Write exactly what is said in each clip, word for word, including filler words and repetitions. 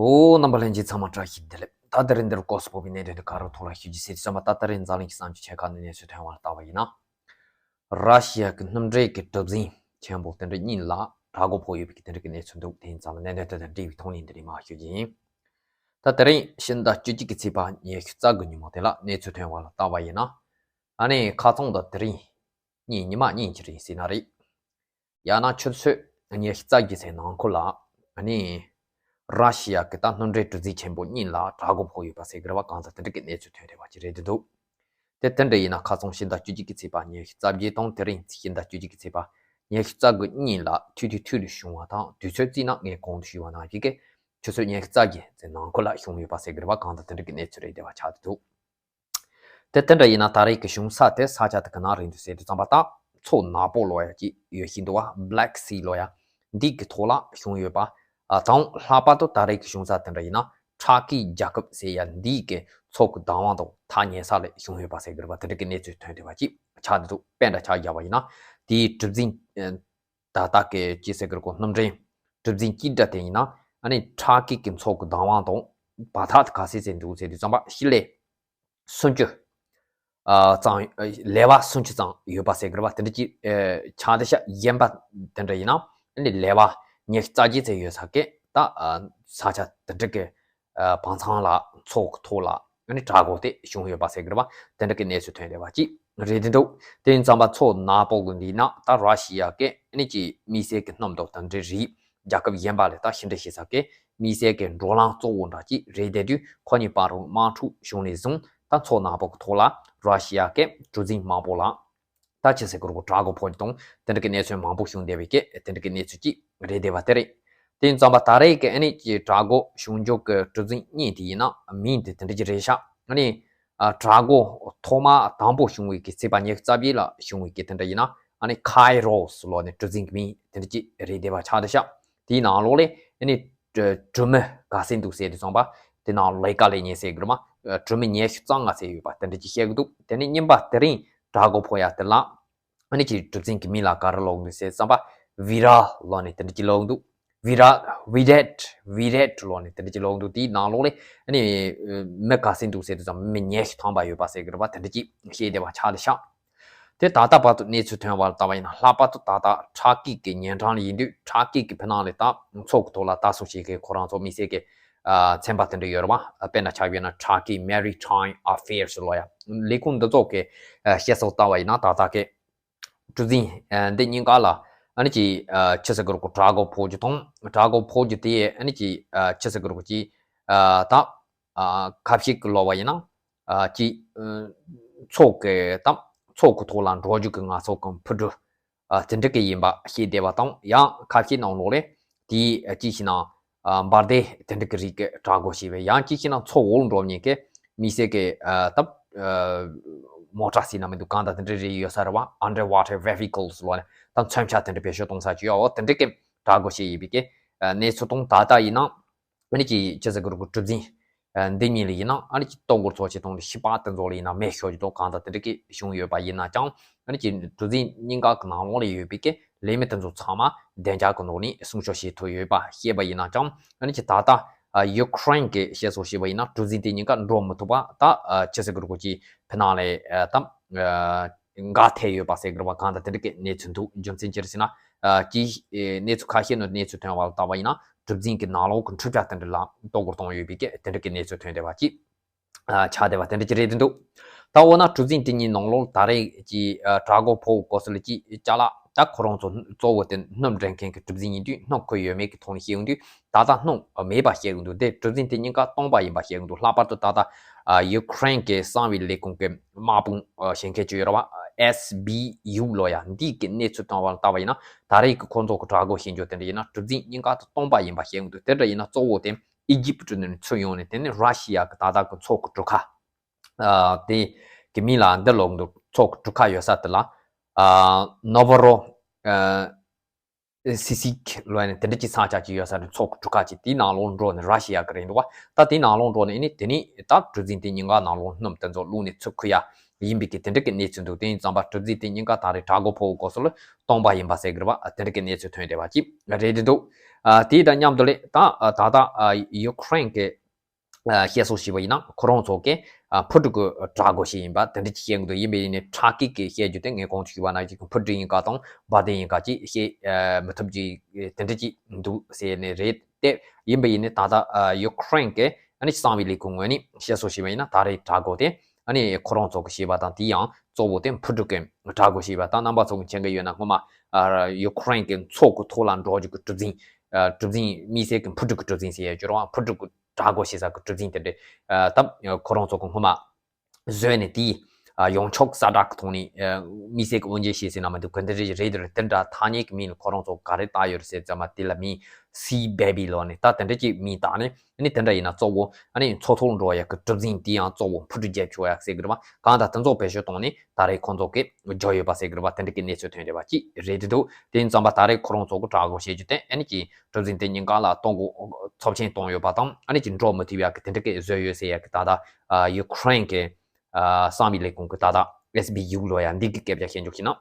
ཨོ། རྣམ་པ་ལྷན་རྒྱས་ཚང་མ་བཀྲ་ཤིས་བདེ་ལེགས། ད་དེ་རིང་འདིར་སྐོར་སོགས་པའི་གནད་དོན་དེ་ག་རུ་ཐོག་ལ་ཞུ་རྒྱུ་ཟེར་དུས་ཙམ་པ། ད་དེ་རིང་འཛམ་གླིང་གི་གསར་འགྱུར་ཆེ་ཁག་ནས་གནས་ཚུལ་ཐོན་པ་ལ་བལྟས་པ་ཡིན་ན། ར་ཤི་ཡ་གི་སྣུམ་འདྲེན་གྱི་གྲུ་གཟིངས་ཆེན་པོ་དེ་འདྲ་གཉིས་ལ་དྲག་རྒོལ་ཕོག་ཡོད་པའི་དེ་འདྲ་གི་གནས་ཚུལ་འདུག་དེ་ཡིན་ཙང་གནད་དོན་དེ་དང་འབྲེལ་བའི་ཐོག་ནས་འདི་ནས་མར་ཞུ་རྒྱུ་ཡིན། ད་དེ་རིང་ཕྱི་ཟླ་བཅུ་གཅིག་གི་ཚེས་པ་ཉི་ཤུ་རྩ་དགུ་ཉིན་མོ་དེ་ལ་གནས་ཚུལ་ཐོན་པ་ལ་བལྟས་པ་ཡིན་ན། ཨ་ནི་ཁ་རྩང་ད་དེ་རིང་གཉིས་ཉི་མ་གཉིས་ཀྱི་རིང་ཟེར་ན་རེད། ཡང་ན་ཆུ་ཚོད་ཉི་ཤུ་རྩ་བརྒྱད་ཙམ་ནང་འཁོད་ལ། ཨ་ནི་ར་ཤི་ཡ་གི་ད་སྣུམ་འདྲེན་གྲུ་གཟིངས་ཆེན་པོ་གཉིས་ལ་དྲག་རྒོལ་ཕོག་ཡོད་པ་ཟེར་གི་རེད་པ། གང་ལྟར་དེ་འདྲ་གི་གནས་ཚུལ་ཐོན་བསྡད་པ་ཅིག་རེད་འདུག་དེ་དེ་འདྲ་ཡིན་ན་ཁ་རྩང་ཕྱི་ཟླ་བཅུ་གཅིག་གི་ཚེས་པ་ཉི་ཤུ་རྩ་བརྒྱད་དང་དེ་རིང་ཕྱི་ཟླ་བཅུ་གཅིག་གི་ཚེས་པ་ཉི་ཤུ་རྩ་དགུ་གཉིས་ལ་ཐུག་དུས་ཐུག་ལ་བྱུང་བ་དང་། དུས་ཚོད་བརྩིས་ན་ངས་གོང་དུ་ཞུས་པ་ནང་བཞིན་གྱི་ཆུ་ཚོད་ཉི་ཤུ་རྩ་བརྒྱད་ཙམ་ནང་འཁོད་ལ་བྱུང་ཡོད་པ་ཟེར་གི་རེད་པ། གང་ལྟར་དེ་འདྲ་གི་གནས་ཚུལ་རེད་བསྡད་པ་ཆགས་འདུག་དེ་དེ་འདྲ་ཡིན་ན་ད་རེས་ཀྱི་བྱུང་ས་དེ་ས་ཆ་དེ་ག་ན་རེད་འདུག་ཟེར་དུས་ཙམ་པ། ད་མཚོ་ནག་པོ་ལོ་ཡ་ཅིག་ཡོད་བཞིན་འདུག་པ། Black Sea ལོ་ཡ་འདི་གི་ཐོག་ལ་བྱུང་ཡོད་པ། ཨ་དང་ལྷག་པར་དུ་ད་རེས་ཀྱི་བྱུང་ས་དེ་འདྲ་ཡིན་ན། ཊར་ཀི་རྒྱལ་ཁབ་ཟེར་ཡ་འདི་གི་མཚོ་གི་བདག་དབང་དང་ཐག་ཉེ་ས་ལ་བྱུང་ཡོད་པ་ཟེར་གི་རེད་པ། དེ་འདྲ་གི་གནས་ཚུལ་ཐོན་བསྡད་པ་ཅིག་ཆགས་འདུག་དཔེ་འདྲ་ཆ་བཞག་པ་ཡིན་ན། དེའི་གྲུ་གཟིངས་ཨ་ད་ལྟ་གི་ཅི་ཟེར་གི་རེད་གོ། སྣུམ་འདྲེན་གྲུ་གཟིངས་གཅིག་འདྲ་དེ་ཡིན་ན། ཨ་ནི་ཊར་ཀི་གི་མཚོ་གི་བདག་དབང་དང་བར་ཐག་དེ་ག་ཚོད་ཙམ་འདུག་ཟེར་དུས་ཙམ་པ། ཤི་ལེ་སུམ་ཅུ། ཨ་ཙམ། ལེ་བ་སུམ་ཅུ་ཙམ་ཡོད་པ་ཟེར་གི་རེད་པ། དེ་འདྲ་ཅིག་ཨ་ཆགས་བསྡད་ཤག་གཞན་པ་དེ་འདྲ་ཡིན་ན་ཨ་ནི་ལེ་བ་ཉི་ཤུ་རྩ་བརྒྱད་ཙམ་ཡོད་ས་གི་ད་ཨ་ས་ཆ་དེ་འདྲ་གི་ཨ་བང་ཚང་ལ་མཚོ་གི་ཐོག་ལ་ཨ་ནི་དྲག་རྒོལ་དེ་བྱུང་ཡོད་པ་ཟེར་གི་རེད་པ། དེ་འདྲ་གི་གནས་ཚུལ་ཐོན་བསྡད་པ་ཅིག་རེད་འདུག་དེ་ཡིན་ཙམ་པ་མཚོ་ནག་པོ་གི་འདི་ན་ད་ར་ཤི་ཡ་གི་ཨ་ནི་ཅིག་དམིགས་བསལ་གི་སྣུམ་དང་དེ་འདྲ་རིགས། རྒྱལ་ཁབ་གཞན་པ་ལ་ད་ཕྱི་འདྲེན་བྱེད་ས་གི་དམིགས་བསལ་གྱི་འགྲོ་ལམ་གཙོ་བོ་འདྲ་ཅིག་རེད་བསྡད་དུས། ཁོ་གཉིས་བར་དུ་དམག་འཁྲུག་བྱུང་ནས་བཟུང་ད་མཚོ་ནག་པོ་གི་ཐོག་ལ་ར་ཤི་ཡ་གི་གྲུ་གཟིངས་མང་པོ་ལ་ད་ཅི་ཟེར་དགོས་རེད་གོ། དྲག་རྒོལ་ཕོག་རྒྱུ་དང་དེ་འདྲ་གི་གནས་ཚུལ་མང་པོ་བྱུང་བསྡད་པའི་གི་དེ་འདྲ་གི་གནས་ཚུལ་ཅིག་རེད་བསྡད་པ་དེ་རེད། དེ་ཡིན་ཙམ་པ་ད་རེས་ཀྱི་ཨ་ནི་ཀྱི་དྲག་རྒོལ་བྱུང་རྒྱུ་གི་གྲུ་གཟིངས་གཉིས་དེ་ཡིན་ན་མིང་དེ་དེ་འདྲ་ཅིག་རེད་ཤག་ཨ་ནི་ཨ་དྲག་རྒོལ་ཐོག་མ་དང་པོ་བྱུང་བའི་གི་ཚེས་པ་ཉི་ཤུ་རྩ་བརྒྱད་ལ་བྱུང་བའི་གི་དེ་འདྲ་ཡིན་ན། ཨ་ནི་ཁའི་རོ་སི་ལོ་ནི་གྲུ་གཟིངས་གི་མིང་དེ་འདྲ་ཅིག་རེད་བསྡད་པ་ཆགས་བསྡད་ཤག་དེའི་ནང་ལོགས་ལ་ཨ་ནི་གྲུ་གྲུ་མི་ག་ཚོད་འདུག་ཟེར་དུས་ཙམ་པ། དེ་ནང་ལས་ཀ་ལས་མཁན་ཟེར་གི་རེད་མ། གྲུ་མི་ཉི་ཤུ་རྩ་ལྔ་ཙམ་ཡོད་པ་དེ་འདྲ་ཅིག་བཤད་གི་འདུག་དེ་ནས་རྙིང་པ་དེ་རིང་དྲག་རྒོལ་ཕོག་ཡ་དེ་ལ་ཨ་ནི་ཅིག་གྲུ་གཟིངས་གི་མིང་ལ་ག་རེ་ལབ་འདུག་ཟེར་ཙམ་པ། ཝི་ར་ལོ་ནི་དེ་འདྲ་ཅིག་ལབ་འདུག་ཝི་ར། ཝི་རེད། ཝི་རེད་ལོ་ནི་དེ་འདྲ་ཅིག་ལབ་འདུག་དེའི་ནང་ལོགས་ལ་ཨ་ནི་མི་ག་ཚོད་འདུག་ཟེར་དུས་ཙམ་པ་མི་ཉི་ཤུ་ཐམ་པ་ཡོད་པ་ཟེར་གི་རེད་པ། དེ་འདྲ་ཅིག་བཤད་བསྡད་པ་ཆགས་བསྡད་ཤག་དེ་ད་ལྟ་བར་དུ་གནས་ཚུལ་ཐོན་པ་ལ་བལྟས་པ་ཡིན་ན། ལྷག་པར་དུ་ད་ལྟ་ཊར་ཀི་གི་ཉེ་འགྲམ་ལ་ཡིན་དུས། ཊར་ཀི་གི་ཕི་ནང་ལ་ད་མཚོ་གི་ཐོག་ལ་ལྟ་སྲུང་བྱེད་མཁན་ཁོ་རང་ཚོ་དམིགས་བསལ་གྱི་ཨ་ཚན་པ་དེ་འདྲ་ཡོད་རེད་པ། དཔེར་ན་ཆ་བཞག་ན་Turkey Maritime Affairs ལོ་ཡ་ལས་ཁུངས་འདི་ཚོ་གི་ཨ་བཤད་སྲོལ་ལྟ་བ་ཡིན་ན། ད་ལྟ་གི་གྲུ་གཟིངས་ཨ་འདི་གཉིས་ཀ་ལ་ཨ་ནི་ཅིག་ཨ་ཅི་ཟེར་དགོས་རེད་གོ། དྲག་རྒོལ་ཕོག་རྒྱུ་དང་། དྲག་རྒོལ་ཕོག་རྒྱུ་དེ་ཨ་ནི་ཅིག་ཨ་ཅི་ཟེར་དགོས་རེད་གོ། ཅིག་ཨ་ད་ཨ་ཁ་ཤས་ཀྱིས་ལབ་པ་ཡིན་ན། ཨ་ཅིག་ཨ་མཚོ་གི་ད་མཚོ་གི་ཐོག་ལ་འགྲོ་རྒྱུ་གི་ང་ཚོ་གི་འཕུར་གྲུ་ཨ་དེ་འདྲ་གི་ཡིན་པ་བཤད་བསྡད་པ་དང་། ཡང་ཁ་ཤས་ནང་ལོགས་ལ་དེའི་ཨ་ཅི་ཞེ་ན་ཨ་འབར་མདེལ་དེ་འདྲ་གི་རིགས་ཀྱི་དྲག་རྒོལ་བྱས་པས། ཡང་ཅི་ཞེ་ན་མཚོ་འོག་འགྲོ་མཁན་གྱི་དམིགས་བསལ་གྱི་ཨ་ད་ཨ་མོ་ཊ་ཟེར་ན་མི་འདུག་གང་ལྟར་དེ་འདྲ་རིགས་ཡོད་ས་རེད་པ། Underwater Vehicles ལབ་ནས་ད་མཚོན་ཆ་དེ་འདྲ་བེད་སྤྱོད་གཏོང་ས་ཅིག་ཡོད་པ། དེ་འདྲ་གི་དྲག་རྒོལ་བྱས་ཡོད་པའི་གི་ཨ་གནས་ཚུལ་དང་། ད་ལྟ་ཡིན་ན་ཨ་ནི་ཅིག་ཅི་ཟེར་དགོས་རེད་གོ། གྲུ་གཟིངས་ཨ་འདི་གཉིས་ལ་ཡིན་ན་ཨ་ནི་ཅིག་ལྟོ་གོས་ཚོ་ཅིག་བཏང་ནས་ཤི་པ་དེ་ཚོ་ལ་ཡིན་ན་མེ་ཤོར་རྒྱུ་དང་གང་ལྟར་དེ་འདྲ་གི་བྱུང་ཡོད་པ་ཡིན་ན་ཀྱང་། ཨ་ནི་ཅིག་གྲུ་གཟིངས་གཉིས་ཀ་གི་ནང་ལོགས་ལ་ཡོད་པའི་གི་ལས་མི་དེ་ཚོ་ཚང་མ་བདེ་འཇགས་ཀྱི་ནང་ནས་སྲུང་སྐྱོབ་བྱེད་ཐུབ་ཡོད་པ་བཤད་པ་ཡིན་ན་ཀྱང་། ཨ་ནི་ཅིག་ད་ལྟ་ཨ་ཡུ་ཁུ་རེན་གྱི་བཤད་སྲོལ་བཤད་པ་ཡིན་ན། གྲུ་གཟིངས་དེ་གཉིས་ཀ་འགྲོ་མི་ཐུབ་པ། ད་ཨ་ཅི་ཟེར་དགོས་རེད་གོ། ཅིག་ཕི་ནང་ལ་ཨ་ད་ཨ་འགག་ཐལ་ཡོད་པ་ཟེར་དགོས་རེད་པ། གང་ལྟར་དེ་འདྲ་གི་གནས་ཚུལ་འདུག་རྒྱུ་མཚན་ཅི་རེད་ཟེར་ན། ཨ་ཅིག་ཨ་གནས་ཚུལ་ཁ་ཤས་ནང་གནས་ཚུལ་ཐོན་པ་ལ་བལྟས་པ་ཡིན་ན། གྲུ་གཟིངས་ཀྱི་ནང་ལོགས་ཀྱི་འཕྲུལ་ཆས་དེ་འདྲ་ལ་ལྟོ་གོས་བཏང་ཡོད་པའི་གི་དེ་འདྲ་གི་གནས་ཚུལ་ཐོན་བསྡད་པ་ཅིག་ཨ་ཆགས་བསྡད་པ་དེ་འདྲ་ཅིག་རེད་འདུག་ད་འོ་ན་གྲུ་གཟིངས་དེ་གཉིས་ནང་ལོགས་ད་རེས་ཀྱི་ཨ་དྲག་རྒོལ་ཕོག་གོ་ས་ལ་ཅིག་ཅ་ལག་ད་ཁོ་རང་ཚོ་གཙོ་བོ་དེ་སྣུམ་འདྲེན་མཁན་གྱི་གྲུ་གཟིངས་ཡིན་དུས། སྣུམ་ཁོ་ཡོད་མེད་ཀྱི་ཐོག་ནས་བཤད་ཡོང་དུས། ད་ལྟ་སྣུམ་མེད་པ་བཤད་ཡོང་དུས། དེ་གྲུ་གཟིངས་དེ་གཉིས་ཀ་སྟོང་པ་ཡིན་པ་བཤད་ཡོང་དུས། ལྷག་པར་དུ་ད་ལྟ་ཨ་ཡུ་ཁུ་རེན་གྱི་གསང་བའི་ལས་ཁུངས་ཀྱི་དམག་དཔུང་ཨ་བྱེད་མཁན་ཅིག་ཡོད་རེད་པ། ཨེས་བི་ཡུ་ལབ་ཡ་འདི་གི་གནས་ཚུལ་བཏང་བ་ལ་བལྟས་པ་ཡིན་ན། ད་རེས་ཀྱི་ཁོ་ཚོ་གི་དྲག་རྒོལ་བྱེད་རྒྱུ་དེ་འདྲ་ཡིན་ན་གྲུ་གཟིངས་གཉིས་ཀ་དེ་སྟོང་པ་ཡིན་པ་བཤད་ཡོང་དུས། དེ་འདྲ་ཡིན་ན་གཙོ་བོ་དེ་ཨི་ཇིབ་ནས་ཚུར་ཡོང་ནས། དེ་ནས་ར་ཤི་ཡ་གི་ད་ལྟ་གི་མཚོ་གི་གྲུ་ཁ་ཨ་དེ་གི་མིང་ལ་འདི་ལབ་འདུག་མཚོ་གི་གྲུ་ཁ་ཡོད་ས་དེ་ལ་ཨ་ནོ་བོ་རོ་ཨ་སི་སི་ཀི་ལབ་ནས་དེ་འདྲ་ཅིག་ས་ཆ་ཅིག་ཡོད་ས་རེད། མཚོ་གི་གྲུ་ཁ་ཅིག་དེའི་ནང་ལོགས་འགྲོ་ནས། ར་ཤི་ཡ་གི་རེད་འདུག་པ། ད་དེའི་ནང་ལོགས་འགྲོ་ནས་ཨ་ནི་དེ་ནས་ད་གྲུ་གཟིངས་དེ་གཉིས་ཀ་ནང་ལོགས་སྣུམ་དེ་ཚོ་བླུགས་ནས་ཚུར་ཁུར་ཡ་ ཡིན་པའི་གི་དེ་འདྲ་གི་གནས་ཚུལ་འདུག་དེ་ཡིན་ཙམ་པ་གྲུ་གཟིངས་དེ་གཉིས་ཀ་ད་རེས་དྲག་པོ་ཕོག་གོ་སོ་ལ་སྟོང་པ་ཡིན་པ་ཟེར་གི་རེད་བ། དེ་འདྲ་གི་གནས་ཚུལ་ཐོན་བསྡད་པ་ཅིག་རེད་འདུག་དེ་དང་མཉམ་དུ་ལས་ད་ད་ལྟ་ཡུ་ཁུ་རེན་གི་བཤད་སྲོལ་ཞིག་པ་ཡིན་ན་ཁོ་རང་ཚོ་གི་འཕུར་གྲུ་གི་དྲག་པོ་ཞིག་ཡིན་པ་དེ་འདྲ་ཅིག་བཤད་གི་འདུག་ཡིན་པ་ཡིན་ནའི་ཁྲ་ཀི་གི་བཤད་རྒྱུ་དེ་ངས་གོང་དུ་ཞུས་པ་ནང་བཞིན་འཕུར་གྲུ་ཡིན་ག་དང་འབར་མདེལ་ཡིན་ག་ཅིག་བཤད་མི་ཐུབ་ཅིག་དེ་འདྲ་ཅིག་འདུག་ཟེར་ནས་རེད། དེ་ཡིན་པ་ཡིན་ནའི་ད་ལྟ་ཡུ་ཁུ་རེན་གི་ཨ་ནི་གསང་བའི་ལས་ཁུངས་ངོས་ནས་བཤད་སྲོལ་ཞིག་པ་ཡིན་ན་ད་རེས་དྲག་པོ་དེ་ཨ་ནི་ཁོ་རང་ཚོ་གི་བཤད་པ་དང་དེ་ཡང་གཙོ་བོ་དེ་འཕུར་གྲུ་གི་དྲག་པོ་ཞིག་པ་དང་རྣམ་པ་ཚོ་གི་མཁྱེན་གི་ཡོད་ན་སྔོན་མ་ཡུ་ཁུ་རེན་གི་མཚོ་གི་ཐོག་ལ་འགྲོ་རྒྱུ་གི་གྲུ་གཟིངས་གྲུ་གཟིངས་དམིགས་བསལ་གི་འཕུར་གྲུ་གི་གྲུ་གཟིངས་ཟེར་ཡ་ཅིག་རེད་བ། འཕུར་གྲུ་གི་དྲག་པོ་ཞེས་ས་གི་གྲུ་གཟིངས་དེ་འདྲ་ད་ཁོ་རང་ཚོ་གི་སྔོན་མ་བཟོས་ནས་དེའི་ཡོངས་ཁྱབ་གསལ་བསྒྲགས་གི་ཐོག་ནས་དམིགས་བསལ་གི་དབུ་འབྱེད་བྱས་ཟེར་ན་མི་འདུག་གི་འདི་འདྲ་རེད་འདུག་དེ་འདྲ་ཐ་སྙད་གི་མིང་ལ་ཁོ་རང་ཚོ་ག་རེ་བཏགས་ཡོད་རེད་ཟེར་ཙམ་པ་དེ་ལ་མིང་སི་བེ་བི་ལོན་ནས་ད་དེ་འདྲ་ཅིག་མིང་བཏགས་ནས་ཨ་ནི་དེ་འདྲ་ཡིན་ན་གཙོ་བོ་ཨ་ནི་མཚོ་ཐོག་འགྲོ་ཡ་གི་གྲུ་གཟིངས་དེ་ཡང་གཙོ་བོ་འཕུར་གྲུ་རྒྱབ་ཆོག་ཡ་ཟེར་གི་རེད་བ། གང་ལྟར་དེ་ཚོ་བེད་སྤྱོད་བཏང་ནས་ད་རེས་ཁོང་ཚོ་གི་བརྗོད་ཡོད་པ་ཟེར་གི་རེད་བ། དེ་འདྲ་གི་གནས་ཚུལ་ཐོན་བསྡད་པ་ཅིག་རེད་འདུག་དེ་ཡིན་ཙམ་པ་ད་རེས་ཁོ་རང་ཚོ་གི་དྲག་པོ་བྱེད་རྒྱུ་དེ་ཨ་ནི་ཀྱི་གྲུ་གཟིངས་དེ་གཉིས་ཀ་ལ་གཏོང་སྒོ་ཚབས་ཆེན་གཏོང་ཡོད་པ་དང་ཨ་ནི་ཀྱི་འགྲོ་མི་ཐུབ་ཡག་གི་དེ་འདྲ་གི་བཟོས་ཡོད་ཟེར་ཡག་གི་ད་ལྟ་ཡུ་ཁུ་རེན་གི་གསང་བའི་ལས་ཁུངས་གི་ད་ལྟ་ཨེས་བི་ཡུ་ལོ་ཡ་འདི་གི་སྐད་ཆ་བཤད་འཇོག་བྱས་ན་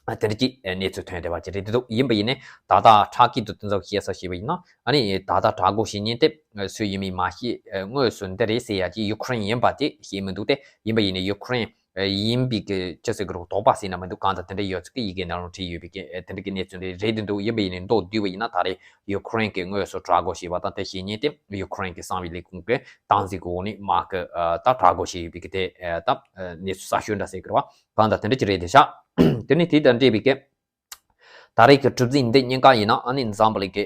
དེ་འདྲ་གི་གནས་ཚུལ་ཐོན་བསྡད་པ་ཅིག་རེད་འདུག་ཡིན་པ་ཡིན་ནའི་ད་ལྟ་ཁྲ་ཀི་དུ་དེ་ཚོ་བཤད་ས་ཞིག་པ་ཡིན་ན་ཨ་ནི་ད་ལྟ་དྲག་པོ་བྱེད་མཁན་དེ་སུ་ཡིན་མིན་མ་ཤེས། དངོས་སུ་འདི་རེད་ཟེར་ཡག་གི་ཡུ་ཁུ་རེན་ཡིན་པ་དེ་ཤེས་མི་འདུག་སྟེ། ཡིན་པ་ཡིན་ནའི་ཡུ་ཁུ་རེན་ཡིན་པའི་གི་ཅི་ཟེར་གི་རུ་དོགས་པ་ཟེར་ན་མི་འདུག་གང་ལྟར་དེ་འདྲ་ཡོད་ཚུལ་གི་ཡི་གེ་ནང་ལ་བྲིས་ཡོད་པའི་གི་དེ་འདྲ་གི་གནས་ཚུལ་འདི་རེད་འདུག་ཡིན་པ་ཡིན་ནའི་མདོར་བསྡུས་པ་ཡིན་ན་ད་རེས་ཡུ་ཁུ་རེན་གི་དངོས་སུ་དྲག་པོ་བྱས་པ་དང་དེ་བྱེད་མཁན་དེ་ཡུ་ཁུ་རེན་གི་གསང་བའི་ལས་ཁུངས་གི་སྟངས་འཛིན་གི་འོག་ནས་མ་གི་ད་དྲག་པོ་བྱས་ཡོད་པའི་གི་དེ་ད་གནས་ཚུལ་གསར་ཤོས་འདྲ་ཟེར་གི་རུ་བ་གང་ལྟར་དེ་འདྲ་ཅིག་རེད་དེ་ཤག་དེ་ནས་དེ་དང་འབྲེལ་བའི་གི་ད་རེས་ཀྱི་གྲུ་གཟིངས་འདི་གཉིས་ཀ་ཡིན་ན་ཨ་ནི་འཛམ་བུ་གླིང་གི་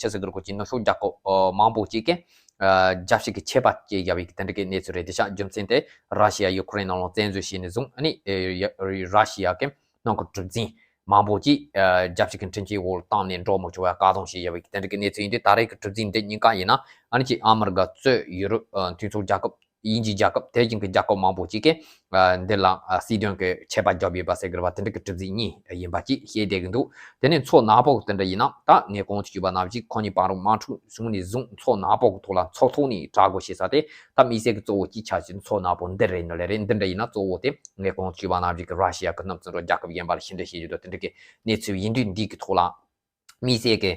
ཅི་ཟེར་གི་རུ་གོ་ཅི་ནུབ་ཕྱོགས་རྒྱལ་ཁབ་མང་པོ་ཅིག་གིས་རྒྱབ་བཤིག་གི་ཆད་པ་བཅད་བཞག་པའི་དེ་འདྲ་གི་གནས་ཚུལ་རེད་དེ་ཤག་རྒྱུ་མཚན་དེ་ར་ཤི་ཡ་ཡུ་ཁུ་རེན་ནང་ལ་བཙན་འཛུལ་བྱས་ནས་བཟུང་ཨ་ནི་ར་ཤི་ཡ་གི་ནང་གི་གྲུ་གཟིངས་མང་པོ་ཅིག་རྒྱབ་བཤིག་གི་འཕྲིན་ཆས་འོག་བཏང་ནས་འགྲོ་མི་ཆོག་པའི་བཀག་སྡོམ་བྱས་བཞག་པའི་དེ་འདྲ་གི་གནས་ཚུལ་ཡིན་དུས་ད་རེས་ཀྱི་གྲུ་གཟིངས་འདི་གཉིས་ཀ་ཡིན་ན་ཨ་ནི་ཅིག་ཨ་མི་རི་ཀ་གཙོས་ཡུ་རོབ་མཐུན་ཚོགས་རྒྱལ་ཁབ་དབྱིན་ཇིའི་རྒྱལ་ཁབ་དེ་བཞིན་གྱི་རྒྱལ་ཁབ་མང་པོ་ཅིག་གིས་འདི་ལ་སྲིད་དོན་གྱི་ཆད་པ་བརྒྱབ་ཡོད་པ་ཟེར་གི་རེད་བ། དེ་འདྲ་གི་གྲུ་གཟིངས་གཉིས་ཡིན་པ་ཅིག་བཤད་བསྡད་གི་འདུག་དེ་ནས་མཚོ་ནག་པོ་དེ་འདྲ་ཡིན་ན་ད་ངས་གོང་དུ་ཞུས་པ་ནང་བཞིན་ཁོ་གཉིས་བར་དུ་དམག་འཁྲུག་བྱུང་ནས་བཟུང་མཚོ་ནག་པོ་གི་ཐོག་ལ་མཚོ་ཐོག་ནས་དྲག་རྒོལ་བྱེད་ས་དེ་ད་དམིགས་བསལ་གྱི་གཙོ་བོ་གཅིག་ཆགས་ཀྱི་མཚོ་ནག་པོ་འདི་རེད་ནི་ལས་རེད། འདི་འདྲ་ཡིན་ན་གཙོ་བོ་དེ་ངས་གོང་དུ་ཞུས་པ་ནང་བཞིན་གྱི་ར་ཤི་ཡ་གི་སྣུམ་བཙོང་རྒྱལ་ཁབ་གཞན་པ་ལ་ཕྱི་འབྲེལ་བྱེད་རྒྱུ་དང་དེ་འདྲ་གི་གནས་ཚུལ་ཡིན་དུས་འདི་གི་ཐོག་ལ། དམིགས་བསལ་གྱི་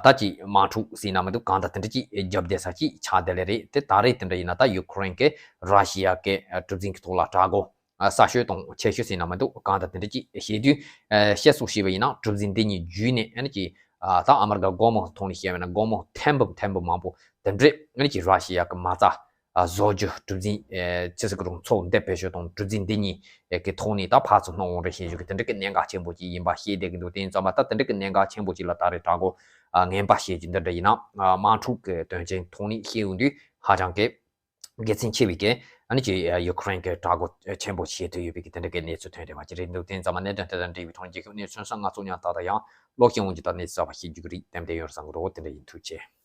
ད་ཅིག་དམག་འཁྲུག་ཟེར་ན་མི་འདུག་གང་ལྟར་དེ་འདྲ་ཅིག་རྒྱབ་བསྡད་ས་ཅིག་ཆགས་བསྡད་ལེ་རེད། དེ་ད་རེས་དེ་འདྲ་ཡིན་ན་ད་ཡུ་ཁུ་རེན་གྱི་ར་ཤི་ཡ་གི་གྲུ་གཟིངས་ཀྱི་ཐོག་ལ་དྲག་རྒོལ་གསར་ཤོས་དང་ཆེ་ཤོས་ཟེར་ན་མི་འདུག་གང་ལྟར་དེ་འདྲ་ཅིག་བྱེད་དུས་བཤད་སྲོལ་ཞིག་པ་ཡིན་ན་གྲུ་གཟིངས་འདི་གཉིས་བརྒྱུད་ནས་ཨ་ནི་ཅིག་ད་ཨ་མི་རི་ཀ་སྒོར་མོ་ཐོག་ནས་བཤད་པ་ཡིན་ན་སྒོར་མོ་ཐེར་འབུམ་ཐེར་འབུམ་མང་པོ་དེ་འདྲས་ཨ་ནི་ཅིག་ར་ཤི་ཡ་གི་མ་རྩ་བཟོ་རྒྱུ་གྲུ་གཟིངས་ཅི་ཟེར་གི་རུང་མཚོ་འདི་བེད་སྤྱོད་དང་གྲུ་གཟིངས་འདི་གཉིས་ཀྱི་ཐོག་ནས་ད་ཕར་ཚུར་སྣང་བ་རེ་བྱེད་རྒྱུ་གི་དེ་འདྲ་གི་གནད་འགག་ཆེན་པོ་ཅིག་ཡིན་པ་ཤེས་བསྡད་ཀྱི་འདུག་དེ་ཡིན་ཙང་མ་ད་དེ་འདྲ་གི་གནད་འགག་ཆེན་པོ་ཅིག་ལ་ད་རེས་དྲག་རྒོལ་ངན་པ་བྱེད་རྒྱུ་འདི་འདྲ་ཡིན་ན་དམག་འཁྲུག་གི་དོན་རྐྱེན་ཐོག་ནས་བཤད་ཡོང་དུས་ཧ་ཅང་གི་དགེ་མཚན་ཆེ་བའི་གི་ཨ་ནི་ཅིག་ཡུ་ཁུ་རེན་གི་དྲག་རྒོལ་ཆེན་པོ་བྱེད་ཐུབ་ཡོད་པའི་གི་དེ་འདྲ་གི་གནས་ཚུལ་ཐོན་བསྡད་པ་ཅིག་རེད་འདུག་དེ་ཡིན་ཙང་མ་གནད་དོན་དེ་དང་འབྲེལ་བའི་ཐོག་ནས་རྒྱལ་ཁབ་གནས་ཚུལ་སོན་ས་ང་ཚོ་ཉག་ཏག་ཏག་ཡང་ཀློག་མཁན་འོང་རྒྱུ་དང་གནས་ཚུལ་གསར་པ་ཤེས་རྒྱུ་གི་རིགས་ཏན་ཏན་ཡོད་རེད་བསམ་གི་རོགས་དེ་འདྲ་ཡིན། ཐུགས་རྗེ་ཆེ།